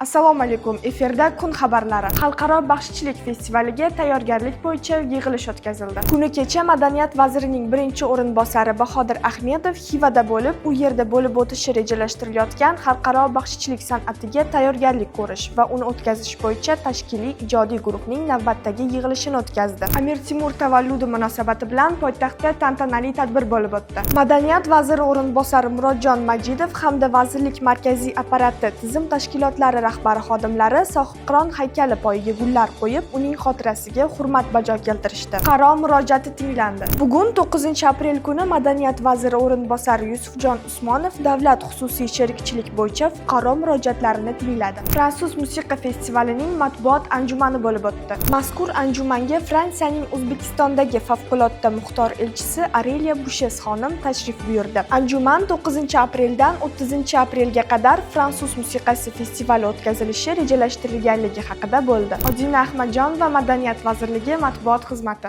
Assalomu alaykum. Efirda kun xabarlari. Xalqaro baxshichilik festivaliga tayyorgarlik bo'yicha yig'ilish o'tkazildi. Kuni kecha Madaniyat vazirining birinchi o'rinbosari Bahodir Ahmedov Xivada bo'lib, u yerda bo'lib o'tishi rejalashtirilayotgan xalqaro baxshichilik san'atiga tayyorgarlik ko'rish va uni o'tkazish bo'yicha tashkiliy ijodiy guruhning navbatdagi yig'ilishini o'tkazdi. Amir Timur tavalludi munosabati bilan poytaxtda tantanali tadbir bo'lib o'tdi. Madaniyat vaziri o'rinbosari Murodjon Majidov hamda vazirlik markaziy apparati, tizim tashkilotlari rahbari xodimlari Sohibqiron haykali poyiga gullar qo'yib, uning xotirasiga hurmat bajo keltirishdi. Fuqaro murojaati tinglandi. Bugun, 9 aprel kuni, Madaniyat vaziri o'rinbosari Yusufjon Usmonov davlat xususiy sherikchilik bo'yicha fuqaro murojaatlarini tingladi. Fransuz musiqa festivalining matbuot anjumani bo'lib o'tdi. Mazkur anjumanga Fransiyaning O'zbekistondagi favqulodda muxtor elchisi Aureliya Bushes xonim tashrif buyurdi. Anjuman 9 apreldan 30 aprelga qadar fransuz musiqasi festivali o'tkazilishi rejalashtirilganligi haqida bo'ldi. Odina Ahmadjonova, Madaniyat vazirligi matbuot xizmati.